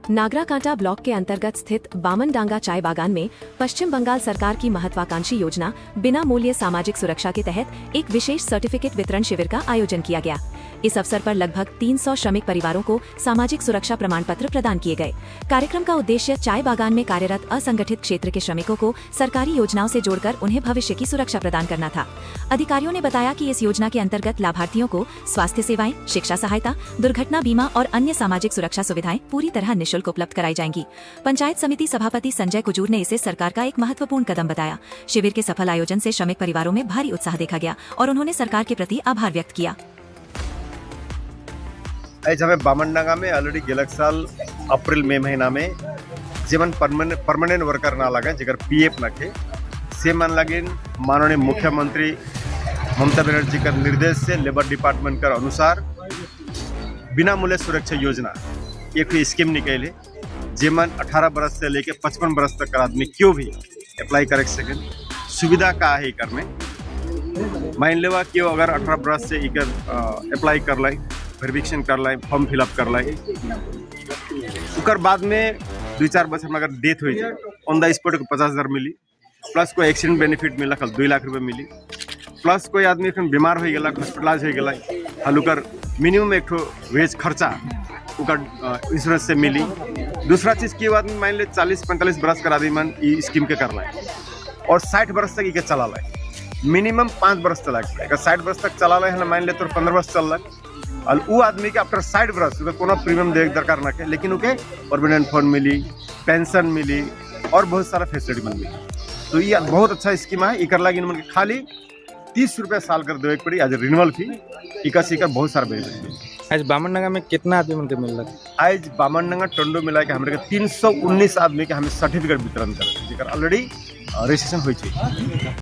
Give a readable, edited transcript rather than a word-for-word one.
नागराकांटा ब्लॉक के अंतर्गत स्थित बामनडांगा चाय बागान में पश्चिम बंगाल सरकार की महत्वाकांक्षी योजना बिना मूल्य सामाजिक सुरक्षा के तहत एक विशेष सर्टिफिकेट वितरण शिविर का आयोजन किया गया। इस अवसर पर लगभग 300 श्रमिक परिवारों को सामाजिक सुरक्षा प्रमाण पत्र प्रदान किए गए। कार्यक्रम का उद्देश्य चाय बागान में कार्यरत असंगठित क्षेत्र के श्रमिकों को सरकारी योजनाओं से जोड़कर उन्हें भविष्य की सुरक्षा प्रदान करना था। अधिकारियों ने बताया कि इस योजना के अंतर्गत लाभार्थियों को स्वास्थ्य सेवाएं, शिक्षा सहायता, दुर्घटना बीमा और अन्य सामाजिक सुरक्षा सुविधाएं पूरी तरह निःशुल्क उपलब्ध कराई जाएंगी। पंचायत समिति सभापति संजय कुजूर ने इसे सरकार का एक महत्वपूर्ण कदम बताया। शिविर के सफल आयोजन से श्रमिक परिवारों में भारी उत्साह देखा गया और उन्होंने सरकार के प्रति आभार व्यक्त किया। आज हमें बामनडांगा में ऑलरेडी गेलक साल अप्रैल मई महीना में जेमन परमानेंट परमानेंट वर्कर ना लगे, जेकर पीएफ नखे, से मन लगे माननीय मुख्यमंत्री ममता बनर्जी का निर्देश से लेबर डिपार्टमेंट का अनुसार बिना मूल्य सुरक्षा योजना एक स्कीम निकले, जेमन 18 बरस से लेके 55 बरस तक का आदमी क्यों भी अप्लाई कर सकें। सुविधा का है एकर में, मान लेवा क्यों अगर 18 बरस से इकर अप्लाई कर लाई, वेरिफिकेशन कर लाई, फॉर्म फिलअप कर लाई, उकर बाद में 2-4 बछर में अगर डेथ हो जाए, ऑन the spot 50,000 मिली। प्लस कोई एक्सीडेंट बेनिफिट मिला कल 2 लाख रुपये मिली। प्लस कोई आदमी एखन बीमार हो गया, हॉस्पिटलाइज हो गया, हल उकर मिनिमम एक ठो वेज खर्चा उकर इंश्योरेंस से मिली। दूसरा चीज की आदमी मान ले 40-45 बरस कर आदमी मन ई स्कीम के कर लाए और 60 बरस तक इके चला लाए, मिनिमम 5 बरस चला के। अगर 60 बरस तक चला लाए, मान ले तो 15 बरस चल और उ आदमी के आफ्टर 60 बरस उके कोनो प्रीमियम दे के दरकार ना के, लेकिन उके प्रोविडेंट फंड मिली, पेंशन मिली और बहुत सारा फैसिलिटी मन मिली। तो ये बहुत अच्छा स्कीम है। इकर लागी मन के खाली 30 रुपया साल कर देवे के पड़ी आज रिन्यूअल फी। इकर से इकर बहुत सारा बेनिफिट मिली। आज बामनडंगा में कितना आदमी मन के मिल रहा? आज बामनडंगा टंडो मिला के हमरे के 319 आदमी के हमें सर्टिफिकेट वितरण कर, जेकर ऑलरेडी रजिस्ट्रेशन हो।